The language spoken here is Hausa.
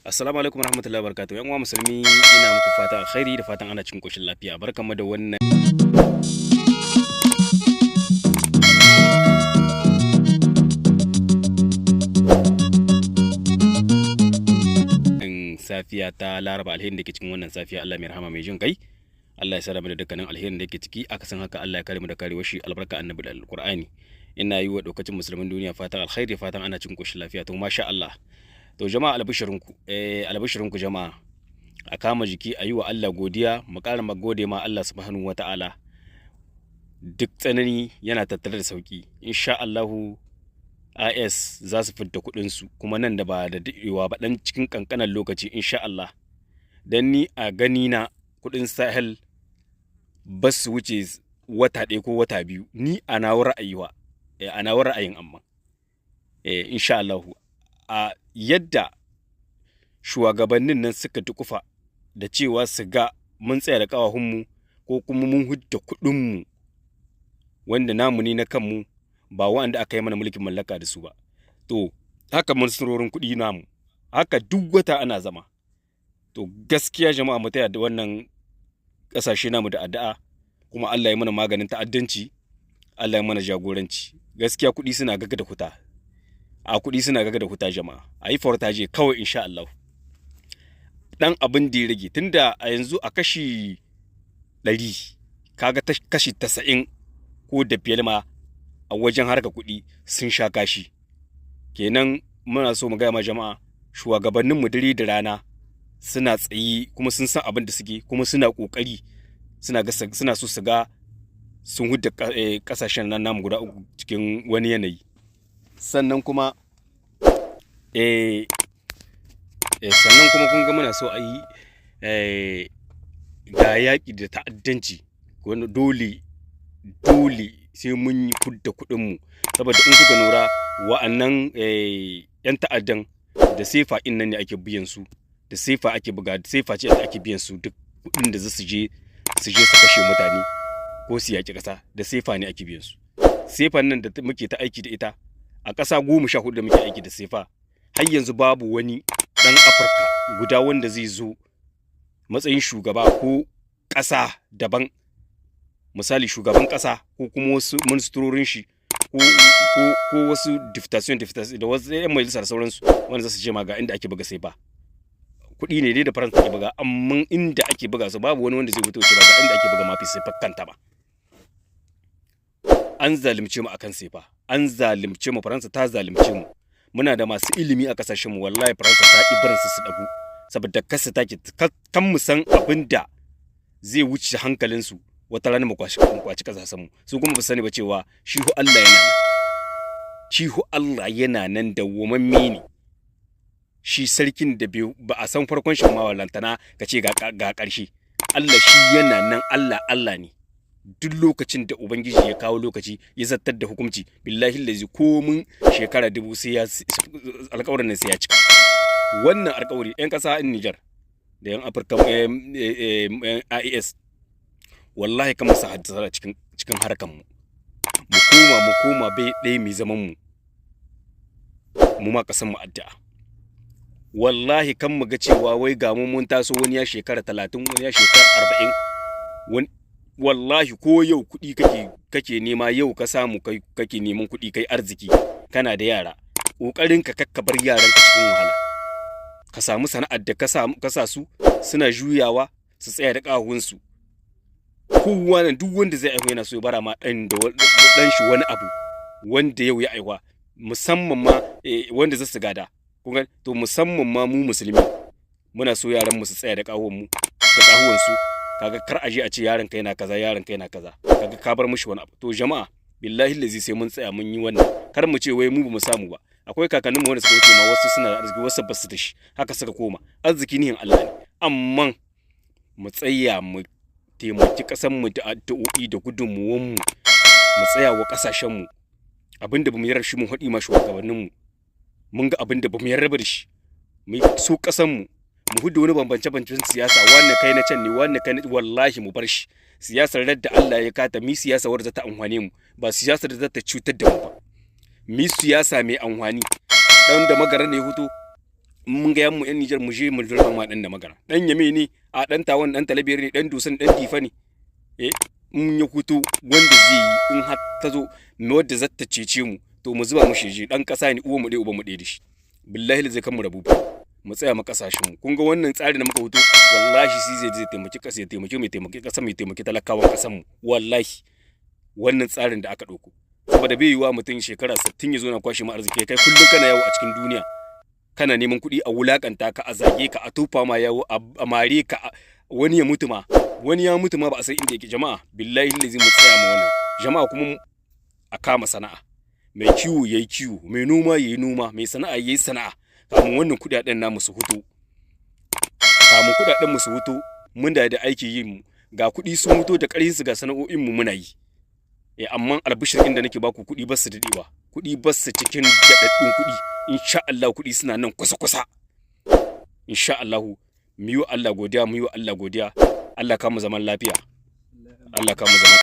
Assalamu alaikum warahmatullahi wabarakatuh. Yan uwa musulmi, ina muku fatan alkhairi da fatan ana cikin koshin lafiya. Barkanmu da wannan safiya ta Laraba. Alherin da ke cikin wannan safiya, Allah mai rahama mai jin kai, Allah ya sada mu da dukkanin alherin da ke ciki. Aka san haka, Allah ya kare mu da karewar shi, albarka Annabi da Alqur'ani. Ina yi wa daukacin musulmin duniya fatan alkhairi, fatan ana cikin koshin lafiya. To masha Allah. To jama'a, albishirinku, albishirinku jama'a, a kama jiki a yi wa Allah godiya, mu ƙara gode ma Allah subhanahu wata'ala. Duk tsanani yana tattare da sauki. Insha Allahu AES za su fidda kuɗinsu, kuma nan da ba da daɗewa ba, ɗan cikin ƙanƙanan lokaci insha Allah. Dan ni a gani na, kuɗin Sahel ba su wuce wata 1 ko wata 2, ni a nawa ra'ayi wa, a nawa ra'ayin. Amma insha Allahu a yadda shugabannin nan suka dukufa da cewa su ga mun tsaya da ƙawahunmu ko kuma mun hudda kuɗinmu wanda namu ne na kanmu, ba wanda aka yi mana mulkin mallaka da su ba. To haka ministrorin kuɗi namu, haka duk wata ana zama. To gaskiya jama'a, mu taya da wannan ƙasashe namu da addu'a, kuma Allah ya mana maganin ta'addanci, Allah ya mana jagoranci. Gaskiya kuɗi suna gaga da huta, a kuɗi suna gaga da huta. Jama'a, a yi fortaje kawai. Insha Allah dan abin da ya rage, tunda a yanzu a kashi 100, kaga kashi 90 ko da biyar ma a wajen harka kuɗi sun sha kashi. Kenan muna so mu gaya ma jama'a, shugabanninmu dare da rana suna tsayi, kuma sun san abin da suke, kuma suna ƙoƙari, suna so su ga sun hudda ƙasashen nan namu guda uku cikin wani yanayi. Sannan kuma kun ga muna so a yi ga yaƙi da ta'addanci, wani dole dole sai mun yi fudda kuɗinmu, saboda in kuka lura, wa'annan 'yan ta'addan da sefa in nan ne ake biyan su, da sefa ake buga, sefa ce ake biyan su. Duk kuɗin da za su je su kashe mutane ko su yaƙi ƙasa, da sefa ne ake biyan su. Sefan nan da muke ta aiki da ita a ƙasa 14 da muke aiki da sefa, har yanzu babu wani ɗan Afirka guda wanda zai zo matsayin shugaba ko ƙasa daban, misali shugaban ƙasa ko kuma wasu ministrorin shi ko wasu députation da wasu 'yan majalisa da sauransu, wanda za su ce ma ga inda ake buga sefa. Kuɗi ne dai da Faransa take buga, amma inda ake buga su babu wani wanda zai fito ce ba ga inda ake buga mafi sefa kanta ba. An zalunce mu akan sefa, an zalunce mu, Faransa ta zalunce mu. Muna da masu ilimi a kasashen mu, wallahi Faransa ta ki barin su su dagu, saboda kasa take kan mu san abin da zai wuce hankalin su. Wata rana mu kwaci kasashen mu. Su kuma ba sani ba cewa shi hu Allah yana nan, shi hu Allah yana nan da womamme ne. Shi sarkin da ba a san farkon shi ma, lantana ka ce ga ƙarshe. Allah shi yana nan, Allah Allah ne. Duk lokacin da Ubangiji ya kawo lokaci ya zartar da hukunci, billahi lazi komin shekara 1000 sai ya alƙawarin nan sai ya cika. Wannan alƙawari, 'yan ƙasa in Nijar da 'yan Afirka, 'yan AES, wallahi kan musa haddasa cikin harkan mu, mu koma bai ɗaya mai zaman mu, mu ma ƙasan mu addu'a. Wallahi kan mu ga cewa wai ga mu mun taso, wani ya shekara 30, wani ya shekara 40, wani wallahi ko yau kuɗi kake nema, yau ka samu kai kake neman kuɗi, kai arziki, kana da yara, ƙoƙarin ka kakka bar yaranka cikin wahala. Ka samu sana'ar da ka sa su suna juyawa, su tsaya da ƙahunsu. Kowa nan, duk wanda zai aihu yana so ya bara ma ɗan da ɗan shi wani abu wanda yau ya aihuwa, musamman ma wanda za su gada. Kun to musamman ma mu musulmi muna so yaran mu su tsaya da ƙahon mu da ƙahuwansu. Kaga kar aje a ce yaron ka yana kaza, yaron ka yana kaza, kaga ka bar mishi wani abu. To jama'a, billahi lazi sai mun tsaya mun yi wannan. Kar mu ce wai mu bamu samu ba. Akwai kakannin mu wanda suka wuce ma, wasu suna da arziki, wasu basu da shi, haka suka koma. Arziki nihin Allah ne, amma mu tsaya mu taimaki ƙasar mu da addu'o'i da gudunmuwan mu, mu tsaya wa ƙasashen mu. Abinda bamu yarda shi, mun haɗi ma shugabannin mu, mun ga abinda bamu yarda da shi. Mu so ƙasar mu, mu hudu wani bambance-bambancen siyasa, wannan kai na can ne, wannan kai na, wallahi mu bar shi. Siyasar da Allah ya kata mi, siyasa wadda ta amfane mu, ba siyasar da za ta cutar da mu ba. Mi siyasa mai amfani. Dan da magaran ne hutu Mun ga mu yan Nijar, mu je mu rama ma dan da magana. Dan Yame ne, a dan Tawan, dan Talabiyar ne, dan Dusan, dan Difa ne. In ya huto, wanda zai yi in har ta zo wadda za ta cece mu, to mu zuba mu sheje. Dan kasa ne, uwa mu ɗaya, uba mu ɗaya da shi. Billahi zai kan mu rabu, mu tsaya mu kasashen mu. Kun ga wannan tsari da muka huto, wallahi shi zai taimaki kasa, ya taimaki mai taimaki kasa, mai taimaki talakawan kasan mu. Wallahi wannan tsarin da aka ɗauko, saboda bai yiwuwa mutum shekara 60 ya zo na kwashe mu arziki. Kai kullum kana yawo a cikin duniya kana neman kuɗi, a wulakanta ka, a zage ka, a tufa ma yawo, a mare ka, wani ya mutu ma, wani ya mutu ma ba a san inda yake. Jama'a, billahi lazi mu tsaya ma wannan. Jama'a kuma a kama sana'a. Mai kiwo yayi kiwo, mai noma yayi noma, mai sana'a yayi sana'a, kamun wannan kuɗaɗen namu su huto, kamun kuɗaɗen mu su huto. Mun da aiki yin mu, ga kuɗi sun huto da ƙarfin su, ga sana'o'in mu muna yi. Amma albishir inda nake baku, kuɗi ba su daɗewa, kuɗi ba su cikin daɗaɗɗun kuɗi. Insha Allah kuɗi suna nan kusa kusa, insha Allah. Mu yi wa Allah godiya, mu yi wa Allah godiya. Allah ka mu zaman lafiya, Allah ka mu zaman.